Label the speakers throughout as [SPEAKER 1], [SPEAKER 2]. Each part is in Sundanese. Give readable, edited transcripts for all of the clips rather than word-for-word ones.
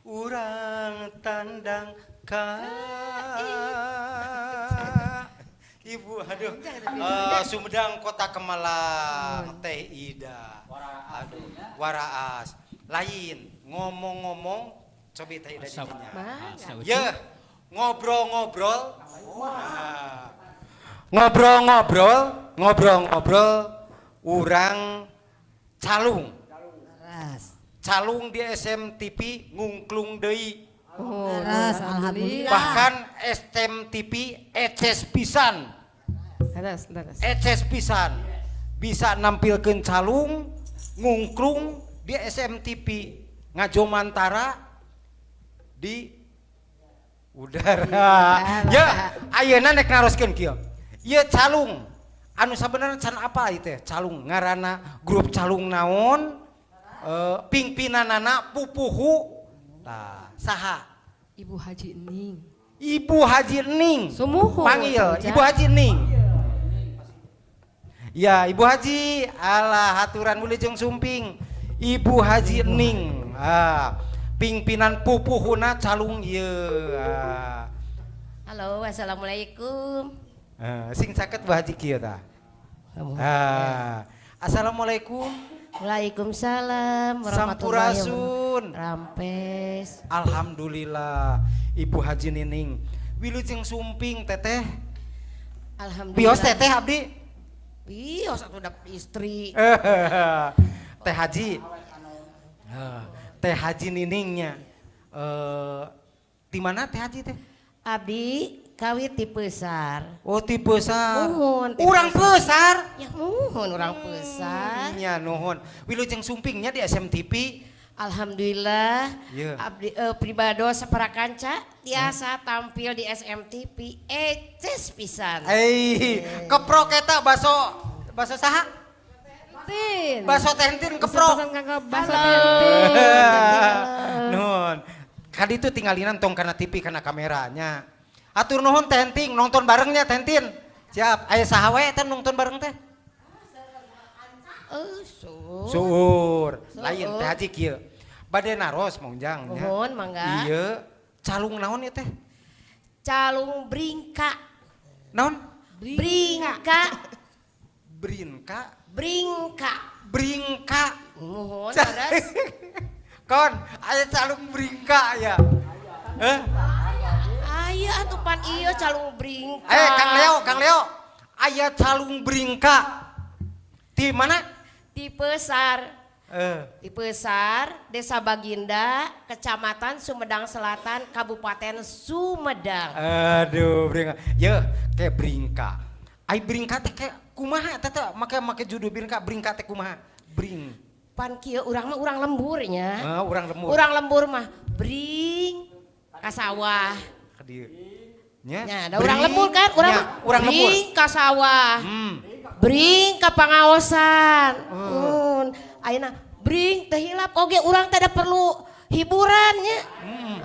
[SPEAKER 1] Urang tandang ka Ibu, aduh. Sumedang, Kota Kemalang, Teh Ida. Aduh, waraas. Lain ngomong-ngomong, cobi Teh Ida di dinya.
[SPEAKER 2] Mangga.
[SPEAKER 1] Ya, ngobrol-ngobrol. Nah, ngobrol-ngobrol, ngobrol-ngobrol urang calung.
[SPEAKER 3] Leres.
[SPEAKER 1] Calung di SMTV ngungklung deui.
[SPEAKER 2] Oh,
[SPEAKER 3] Leres, alhamdulillah.
[SPEAKER 1] Bahkan SMTV eces pisan.
[SPEAKER 2] Leres, leres.
[SPEAKER 1] Eces pisan. Bisa nampilkeun calung ngungklung di SMTV ngajomantara di udara. Ya, ayeuna nek naroskeun kieu. Ieu calung anu sabenerna can apa ieu teh? Calung ngaranna grup calung naon? Pingpinanana pupuhu tah saha?
[SPEAKER 2] Ibu Haji Ning.
[SPEAKER 1] Ibu Haji Ning.
[SPEAKER 2] Sumuhun.
[SPEAKER 1] Panggil
[SPEAKER 2] Ujang.
[SPEAKER 1] Ibu Haji Ning. Ya, Ibu Haji, alah, haturan wilujeng sumping. Ibu Haji Ning. Ah, pingpinan pupuhuna calung ieu. Ah.
[SPEAKER 4] Halo, assalamualaikum.
[SPEAKER 1] Eh, sing caket Bu Haji kieu tah. Ah. Assalamualaikum.
[SPEAKER 4] Waalaikumsalam warahmatullahi.
[SPEAKER 1] Sampurasun.
[SPEAKER 4] Rampes.
[SPEAKER 1] Alhamdulillah, Ibu Haji Nining. Wilujeng sumping, Teteh.
[SPEAKER 4] Alhamdulillah.
[SPEAKER 1] Pios Teteh abdi.
[SPEAKER 4] Pios atuh, dapet istri.
[SPEAKER 1] Teh Haji. Teh Haji Niningnya. Di mana Teh Haji teh?
[SPEAKER 4] Abdi kawit ti Peusar.
[SPEAKER 1] Oh, ti Peusar.
[SPEAKER 4] Muhun, ti
[SPEAKER 1] Urang Peusar.
[SPEAKER 4] Ya muhun, urang Peusar.
[SPEAKER 1] Nya nuhun. Wilujeng sumpingnya di SMTV.
[SPEAKER 4] Alhamdulillah.
[SPEAKER 1] Iya.
[SPEAKER 4] Abdi pribados saparakanca tiasa tampil di SMTV, eces pisan.
[SPEAKER 1] Eh, keprok eta baso, baso saha?
[SPEAKER 2] Tin.
[SPEAKER 1] Baso Tentin keprok.
[SPEAKER 2] Pesan kanggo baso
[SPEAKER 4] Halo.
[SPEAKER 2] Tentin.
[SPEAKER 1] Nuhun. Kadi itu tinggalinan tong kana TV, kana kameranya. Atur nuhun, Tenting, nonton barengnya Tentin. Siap. Aya saha wae eta nonton bareng teh?
[SPEAKER 4] Eh, so.
[SPEAKER 1] Suur. Lain
[SPEAKER 4] Suur.
[SPEAKER 1] Teh Haji kieu. Bade naros Mang Ujang nya.
[SPEAKER 4] Muhun, mangga.
[SPEAKER 1] Iya, calung naon ieu teh?
[SPEAKER 4] Calung Bringka.
[SPEAKER 1] Naon?
[SPEAKER 4] Bringka.
[SPEAKER 1] Brinka,
[SPEAKER 4] Bringka.
[SPEAKER 1] Bringka.
[SPEAKER 4] Muhun, leres.
[SPEAKER 1] Kon, aya calung Bringka ya. Eh?
[SPEAKER 4] Aya atuh, pan ieu calung Bringka.
[SPEAKER 1] Eh, Kang Leo, Kang Leo. Aya calung Bringka. Di mana?
[SPEAKER 4] Di Peusar.
[SPEAKER 1] Eh,
[SPEAKER 4] Di Peusar, Desa Baginda, Kecamatan Sumedang Selatan, Kabupaten Sumedang.
[SPEAKER 1] Aduh, Bringka. Ye, kayak Bringka. Ai Bringka teh kayak kumaha eta teh make make judul Bringka, Bringka teh kumaha? Bring.
[SPEAKER 4] Pan kieu, urang mah urang lembur nya.
[SPEAKER 1] Ah, urang lembur.
[SPEAKER 4] Urang lembur mah bring ka sawah.
[SPEAKER 1] Ka dieu. Nya.
[SPEAKER 4] Nya, da urang lembur kan, urang
[SPEAKER 1] Nya,
[SPEAKER 4] mah
[SPEAKER 1] urang lembur.
[SPEAKER 4] bring ka sawah. Bring ka pangaosan.
[SPEAKER 1] Oh.
[SPEAKER 4] Ayeuna bring teh hilap oge urang teh da perlu hiburan nya.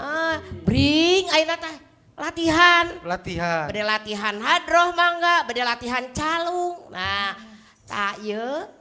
[SPEAKER 4] Ah, bring ayeuna teh latihan.
[SPEAKER 1] Latihan.
[SPEAKER 4] Bade latihan hadroh mangga, bade latihan calung. Nah, tak ieu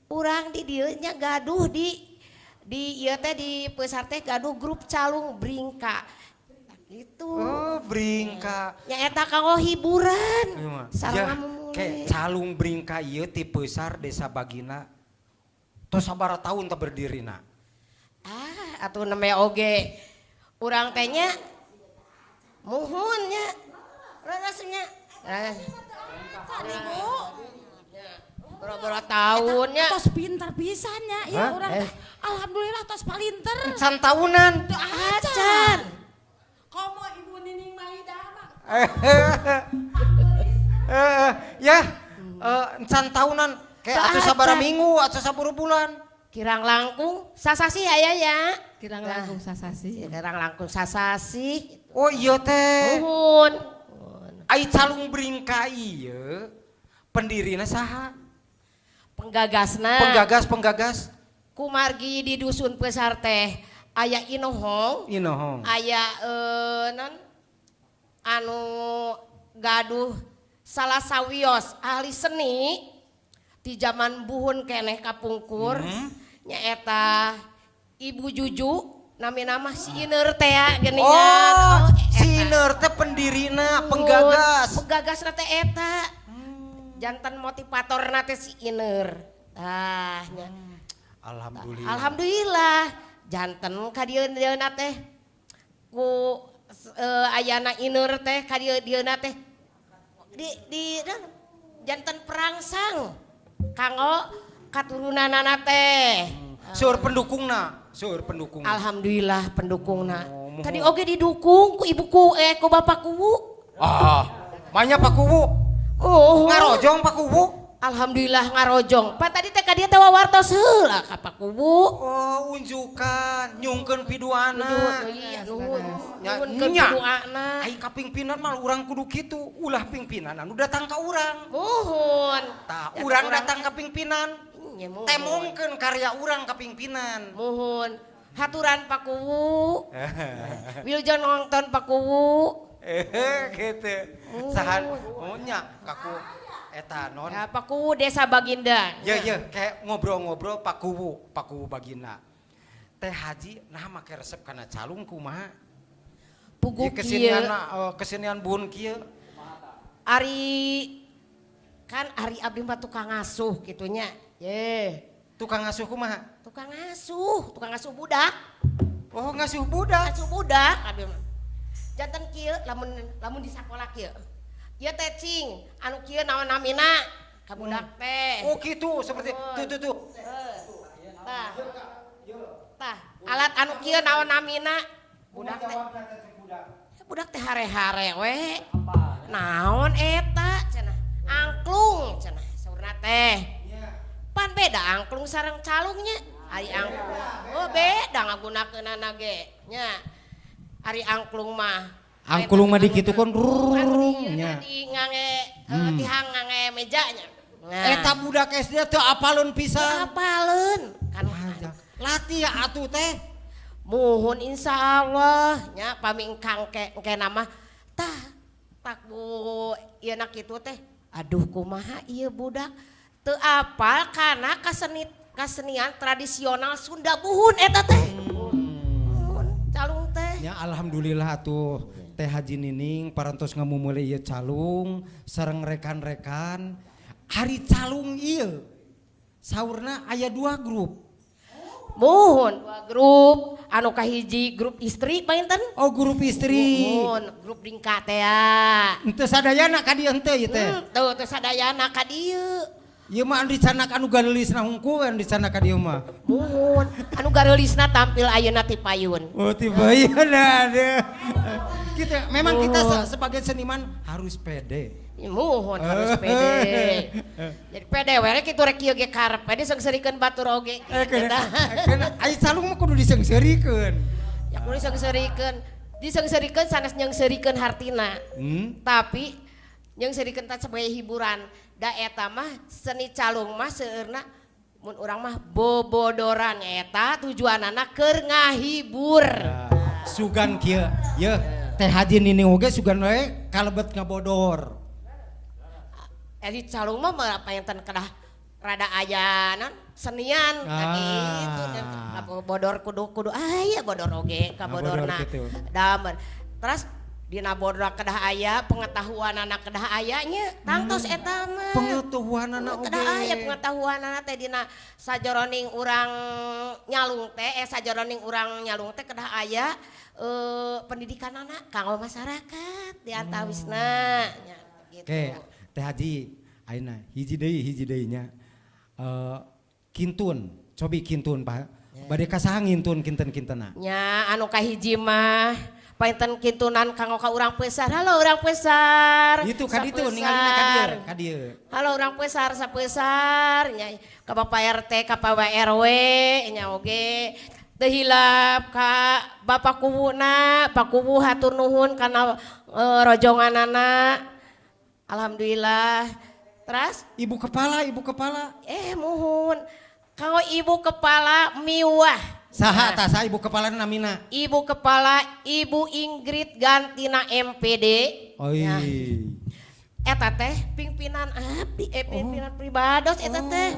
[SPEAKER 4] urang di dieu nya gaduh di ieu teh, di Peusar teh gaduh grup calung Bringka. Gitu.
[SPEAKER 1] Oh, Bringka.
[SPEAKER 4] Nya eta kanggo hiburan.
[SPEAKER 1] Iya mah.
[SPEAKER 4] Sareng
[SPEAKER 1] Ya,
[SPEAKER 4] ngamumule.
[SPEAKER 1] kayak calung Bringka ieu ti Peusar, Desa Bagina. Tos sabaraha tahun teh berdirina?
[SPEAKER 4] Ah, atuh nembe oge. Urang teh nya muhun nya. Leres nya. Leres.
[SPEAKER 3] Ibu.
[SPEAKER 4] Boro-boro tahun nya.
[SPEAKER 3] Tos pinter pisan nya ya
[SPEAKER 1] Hah?
[SPEAKER 3] urang
[SPEAKER 4] Eh.
[SPEAKER 3] teh. Alhamdulillah tos palinter.
[SPEAKER 1] Can tahunan.
[SPEAKER 3] Teu
[SPEAKER 4] Acan.
[SPEAKER 3] Komo Ibu Nining Maida mah.
[SPEAKER 1] Eh, ya, can tahunan kayak
[SPEAKER 4] Teu
[SPEAKER 1] atuh sabaraha
[SPEAKER 4] acan.
[SPEAKER 1] Minggu atau sabaraha bulan.
[SPEAKER 4] Kirang langkung sasasi aya ya.
[SPEAKER 2] Kirang langkung sasasi.
[SPEAKER 4] Kirang langkung sasasi.
[SPEAKER 1] Oh iya teh.
[SPEAKER 4] Muhun.
[SPEAKER 1] Ai calung Bringka ieu pendirina saha?
[SPEAKER 4] Penggagasna.
[SPEAKER 1] Penggagas, penggagas.
[SPEAKER 4] Kumargi di dusun Peusar teh aya inohong,
[SPEAKER 1] Inohong.
[SPEAKER 4] Aya non anu gaduh salah sawios ahli seni di zaman buhun keneh kapungkur, nyaeta Ibu Juju. Namina mah si Iner teh ya geuningan.
[SPEAKER 1] Oh, si
[SPEAKER 4] eta.
[SPEAKER 1] Iner teh pendirina, penggagas.
[SPEAKER 4] Penggagasna teh eta. Janten motivatorna teh si Iner. Tah nya.
[SPEAKER 1] Alhamdulillah.
[SPEAKER 4] Alhamdulillah janten ka dieu-dieuna teh ku ayana Iner teh ka dieu-dieuna teh di janten perangsang kanggo katurunanana teh.
[SPEAKER 1] Seueur pendukungna, seueur pendukung.
[SPEAKER 4] Alhamdulillah pendukungna.
[SPEAKER 1] Oh, muhun.
[SPEAKER 4] Tadi oge didukung ku ibuku ku bapak kuwu.
[SPEAKER 1] Ah, manya Pak Kuwu.
[SPEAKER 4] Oh.
[SPEAKER 1] Ngarojong Pak Kuwu.
[SPEAKER 4] Alhamdulillah ngarojong. Pak tadi teh ka dieu teh wawartos heula ka Pak Kuwu.
[SPEAKER 1] Oh, unjukan, nyungkeun piduana.
[SPEAKER 4] Iya, nuhun.
[SPEAKER 1] Nya,
[SPEAKER 4] Nuhunkeun
[SPEAKER 1] nya.
[SPEAKER 4] piduana.
[SPEAKER 1] Ai kapingpinan mah urang kudu kitu, ulah pingpinan anu datang ka urang.
[SPEAKER 4] Muhun.
[SPEAKER 1] Tah,
[SPEAKER 4] Ya,
[SPEAKER 1] urang datang ka pingpinan,
[SPEAKER 4] Nya, muhun.
[SPEAKER 1] temongkeun karya urang ka pingpinan.
[SPEAKER 4] Muhun. Haturan Pak Kuwu. Wilujeng nonton Pak Kuwu.
[SPEAKER 1] Gitu. Sahan, oh nya kaku eta non.
[SPEAKER 4] Ya, Pak Kuwu Desa Baginda.
[SPEAKER 1] Ya ya, kayak ngobrol-ngobrol Pak Kuwu, Pak Kuwu Baginda. Teh Haji nah make resep kana calung kumaha?
[SPEAKER 4] Puguh
[SPEAKER 1] Ieu kesenian
[SPEAKER 4] kieu.
[SPEAKER 1] Kesenian buhun kieu.
[SPEAKER 4] Ari kan ari abdi mah tukang ngasuh gitunya. Ye,
[SPEAKER 1] Tukang ngasuh kumaha?
[SPEAKER 4] Tukang ngasuh budak.
[SPEAKER 1] Oh, ngasuh budak.
[SPEAKER 4] Ngasuh budak abdi mah. Janten kieu lamun lamun di sakola kieu. Ieu teh cing, anu kieu naon namina ka budak teh.
[SPEAKER 1] Oh gitu, seperti tuh tuh tuh.
[SPEAKER 4] Tah. Tah, alat anu kieu naon namina? Budak teh. Budak teh hare-hare we. Naon eta cenah? Angklung cenah saurna teh. Pan beda angklung sareng calungnya. Ari angklung. Oh beda ngagunakeunana ge nya. Ari angklung mah.
[SPEAKER 1] Angklung mah dikitukeun rurung
[SPEAKER 4] nya.
[SPEAKER 1] nya.
[SPEAKER 4] Di ngange tihang ngange mejanya. Nah.
[SPEAKER 1] Eta budak SD teu apaleun pisan.
[SPEAKER 4] Apaleun kan.
[SPEAKER 1] Latih atuh teh.
[SPEAKER 4] Muhun insya Allah nya pami engkang ke engke nama tah tak bu ieu na kitu teh aduh kumaha ieu budak teu apal kana kasenian tradisional Sunda buhun eta teh. Muhun calung teh.
[SPEAKER 1] Ya alhamdulillah atuh Teh Haji Nining parantos ngamumule ieu calung sareng rekan-rekan. Hari calung ieu saurna aya dua grup.
[SPEAKER 4] Muhun dua grup anu kahiji grup istri panginten.
[SPEAKER 1] Oh grup istri.
[SPEAKER 4] Muhun grup dingka teh ya.
[SPEAKER 1] Henteu sadayana ka dieu henteu ieu teh.
[SPEAKER 4] Tuh teu sadayana ka dieu.
[SPEAKER 1] Ieu mah anu dicanak anu gareulisna hungkul anu dicanak ka dieu mah.
[SPEAKER 4] Muhun anu gareulisna tampil ayeuna ti payun.
[SPEAKER 1] Oh tiba iya ada. Kita memang kita sebagai seniman harus pede.
[SPEAKER 4] Muhun harus pede. Jadi pede we kitu rek kieu ge karep pede seungseurikeun batur oge.
[SPEAKER 1] Kena, kena, ai calung mah kudu diseungseurikeun.
[SPEAKER 4] Ya kudu diseungseurikeun. Diseungseurikeun sanes nyeungseurikeun hartina. Tapi nyeungseurikeun teh sebagai hiburan. Da eta mah seni calung mah seueurna mun urang mah bobodoran eta tujuanana keur ngahibur.
[SPEAKER 1] Nah, sugan kieu, yeuh Teh Haji Nining oge sugan we kalebet ngabodor.
[SPEAKER 4] Jadi calung mah panginten kedah rada aya non senian gitu bodor kudu kudu aya bodor oge ka bodorna.
[SPEAKER 1] Gitu.
[SPEAKER 4] Damer. Terus dina bodor kedah aya pengetahuan anak kedah aya nya tangtos eta mah.
[SPEAKER 1] Pengetahuan anak oge.
[SPEAKER 4] Kedah aya pengetahuan anak teh dina sajoroning urang nyalung teh sajoroning urang nyalung teh kedah aya pendidikan anak kanggo masyarakat di antawisna nya gitu.
[SPEAKER 1] Oke, Teh Haji ayeuna hiji deui nya. Kintun, cobi kintun Pak. Bade ka saha ngintun kinten-kintena?
[SPEAKER 4] Nya anu kahiji mah painten kintunan kanggo ka urang Pesar. Halo urang Pesar.
[SPEAKER 1] Itu ka ditu ningalina ka dieu, ka dieu.
[SPEAKER 4] Halo urang Pesar, sapesar nya ka Bapak RT, ka Pak RW nya oge. Teu hilap ka Bapak Kuwuna, Pak Kuwu hatur nuhun kana rojonganana. Alhamdulillah. Terus
[SPEAKER 1] Ibu kepala, ibu kepala.
[SPEAKER 4] Muhun. Kanggo ibu kepala miwah.
[SPEAKER 1] Saha tah saha ibu kepala namina?
[SPEAKER 4] Ibu kepala Ibu Ingrid Gantina MPD.
[SPEAKER 1] Oi.
[SPEAKER 4] Ya. Eta teh pimpinan abdi, pimpinan pribados eta teh.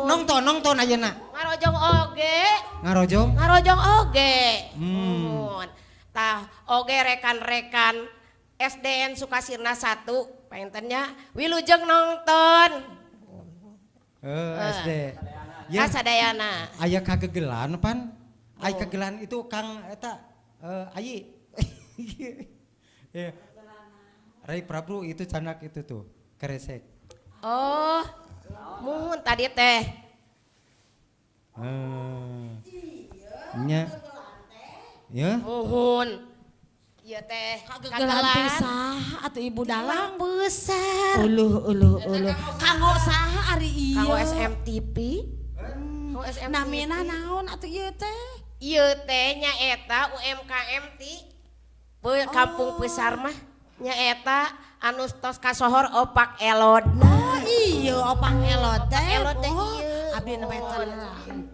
[SPEAKER 1] Nongton nongton ayeuna.
[SPEAKER 4] Ngarojong oge.
[SPEAKER 1] Ngarojong.
[SPEAKER 4] Ngarojong oge. Muhun. Tah oge rekan-rekan SDN Sukasirna 1 pangintennya wilujeng nonton.
[SPEAKER 1] SD. Ya,
[SPEAKER 4] Kasadayana.
[SPEAKER 1] Aya kagegelan pan. Aya kagegelan itu Kang eta Ayi. Ya. Rai Prabu itu canak itu tuh, keresek.
[SPEAKER 4] Oh, muhun tadi teh.
[SPEAKER 1] Nya. Ya.
[SPEAKER 4] Muhun. Ieu teh
[SPEAKER 3] Kagegelan teh saha atuh Ibu dalang?
[SPEAKER 4] Besar.
[SPEAKER 3] Uluh uluh uluh. Kanggo saha ari ieu?
[SPEAKER 4] Kanggo SMTV. Kanggo SMTV.
[SPEAKER 3] Namina naon atuh ieu teh?
[SPEAKER 4] Ieu teh nyaeta UMKM ti Kampung Pesar mah nyaeta anu tos kasohor opak elod.
[SPEAKER 3] Oh iya opak elod teh.
[SPEAKER 4] Elod teh
[SPEAKER 3] Oh,
[SPEAKER 4] ieu.
[SPEAKER 3] abdi nembe terang.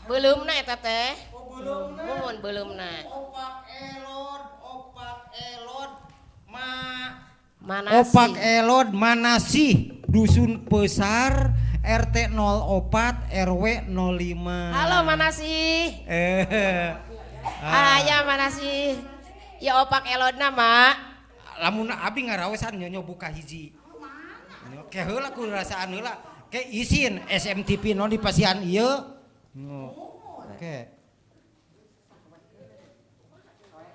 [SPEAKER 4] Beuleumna eta teh. Muhun beuleumna.
[SPEAKER 1] Opak elod, opak elod, ma
[SPEAKER 4] Mana
[SPEAKER 1] Opak
[SPEAKER 4] sih?
[SPEAKER 1] elod Manasih Dusun Pesar RT 04 RW 05.
[SPEAKER 4] Halo mana sih? Aya mana sih? Ya opak elodna mak.
[SPEAKER 1] Lamun abdi ngaraosan nyonya buka hiji. Ke heula ku rasaan heula. Ke isin SMTV non di pasian ieu. Oke.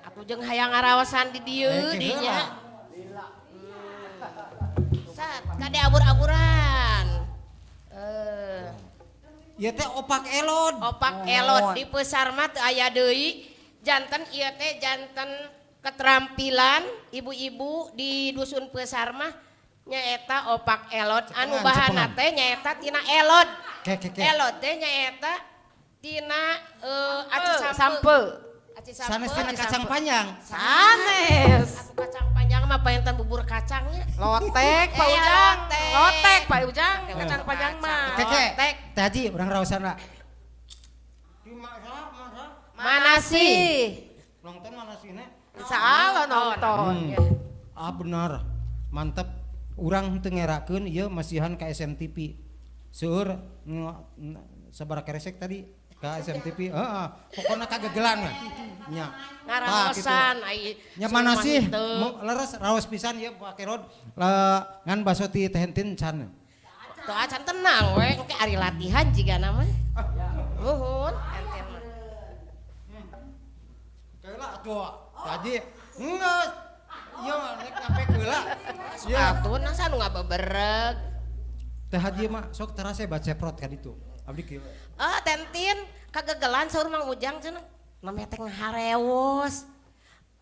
[SPEAKER 4] Atuh jeung hayang ngaraosan di dieu
[SPEAKER 1] Ke
[SPEAKER 4] dinya.
[SPEAKER 1] heula.
[SPEAKER 4] Sat, kade abur-aburan.
[SPEAKER 1] Ieu teh opak elod.
[SPEAKER 4] Opak elod di Pesar mah teu aya deui. Janten ieu teh janten keterampilan ibu-ibu di dusun Pesar mah nyaeta opak elod anu
[SPEAKER 1] Cepengan,
[SPEAKER 4] bahanna
[SPEAKER 1] cepengan.
[SPEAKER 4] teh nyaeta tina elod.
[SPEAKER 1] Ke ke ke.
[SPEAKER 4] Elod teh nyaeta tina aci sampe.
[SPEAKER 2] Sampe.
[SPEAKER 4] Aci sampe.
[SPEAKER 1] Sanes tina kacang panjang.
[SPEAKER 2] Sanes.
[SPEAKER 4] Atuh kacang panjang mah paentan bubur kacangnya.
[SPEAKER 2] Lotek Pak
[SPEAKER 4] Eh,
[SPEAKER 2] Ujang.
[SPEAKER 4] lotek.
[SPEAKER 2] Lotek Pak Ujang,
[SPEAKER 4] Oke,
[SPEAKER 2] kacang panjang mah.
[SPEAKER 1] Ke ke.
[SPEAKER 4] Lotek.
[SPEAKER 1] Teh Haji urang raosan lah.
[SPEAKER 4] Mana sih?
[SPEAKER 1] Nonton mana sih nek?
[SPEAKER 2] Insya Allah nonton.
[SPEAKER 1] Ah benar. Mantep. Urang teu ngerakeun ieu masihan ka SMTV. Seueur sabaraha keresek tadi ka SMTV. Heeh. Pokona kagegelan mah. Nya.
[SPEAKER 4] Ngaraosan ai.
[SPEAKER 1] Nya mana sih?
[SPEAKER 4] Teu.
[SPEAKER 1] Leres raos pisan ieu Pak Kerod. Ngan baso ti Teh Entin can.
[SPEAKER 4] Tuh acan tenang we, engke ari latihan jiga nama. Muhun, enten mah.
[SPEAKER 1] Keula atuh. Haji. Geus. Ieu rek nyampe keula. Ieu.
[SPEAKER 4] Atuh nasa nu ngabebereg.
[SPEAKER 1] Teh Haji mah sok terasa bat ceprot ka ditu. Abdi kieu.
[SPEAKER 4] Oh, tentin kagegelan saur Mang Ujang cenah. Namanya teh ngaharewos.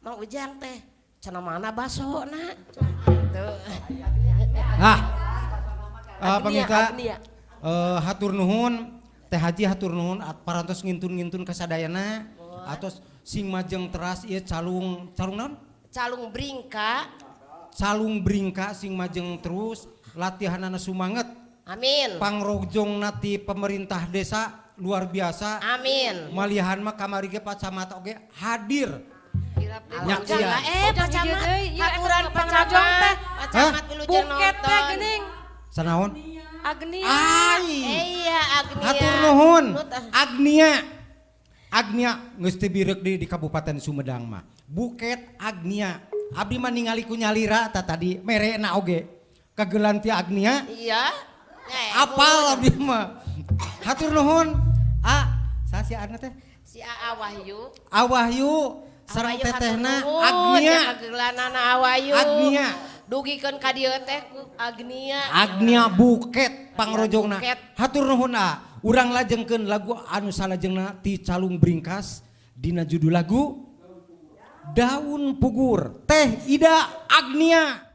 [SPEAKER 4] Mang Ujang teh cenah mana basona. Tuh.
[SPEAKER 1] Nah.
[SPEAKER 2] Agnia,
[SPEAKER 1] Pamirsa,
[SPEAKER 2] Agnia.
[SPEAKER 1] Hatur nuhun Teh Haji, hatur nuhun parantos ngintun-ngintun kasadayana atos sing majeng teras ieu calung calung naon?
[SPEAKER 4] Calung bringka.
[SPEAKER 1] Calung bringka sing majeng terus latihanana sumanget.
[SPEAKER 4] Amin.
[SPEAKER 1] Pangrojong nati pemerintah desa luar biasa.
[SPEAKER 4] Amin.
[SPEAKER 1] Malihan mah kamari ge Pak Camat oge hadir.
[SPEAKER 4] Alhamdulillah.
[SPEAKER 1] Nyaksian.
[SPEAKER 4] Pak Camat, aturan Pak
[SPEAKER 2] Pangrojong teh.
[SPEAKER 4] Camat. Pak Camat wilujeng
[SPEAKER 2] Buket teh
[SPEAKER 4] nonton.
[SPEAKER 2] geuning.
[SPEAKER 1] Sanaon?
[SPEAKER 2] Agnia.
[SPEAKER 1] Ai.
[SPEAKER 4] Iya, Agnia.
[SPEAKER 1] Hatur nuhun.
[SPEAKER 4] Nut, ah.
[SPEAKER 1] Agnia. Agnia geus teu bireuk di Kabupaten Sumedang mah. Buket Agnia. Abdi mah ningali ku nyalira ta tadi merena oge. Kagelan ti Agnia.
[SPEAKER 4] Iya.
[SPEAKER 1] Apal abdi mah. Hatur nuhun. A, saha si Ana teh?
[SPEAKER 4] Si Aa Wahyu.
[SPEAKER 1] Awahyu sareng
[SPEAKER 4] Awayu
[SPEAKER 1] tetehna
[SPEAKER 4] hatur nuhun,
[SPEAKER 1] Agnia.
[SPEAKER 4] ya kagelanana Awayu.
[SPEAKER 1] Agnia.
[SPEAKER 4] Dugikeun ka dieu teh ku Agnia.
[SPEAKER 1] Agnia Buket pangrojongna.
[SPEAKER 4] Buket.
[SPEAKER 1] Hatur nuhun A. Urang lajengkeun lagu anu salajengna ti Calung Bringkas dina judul lagu Daun Pugur. Teh Ida Agnia.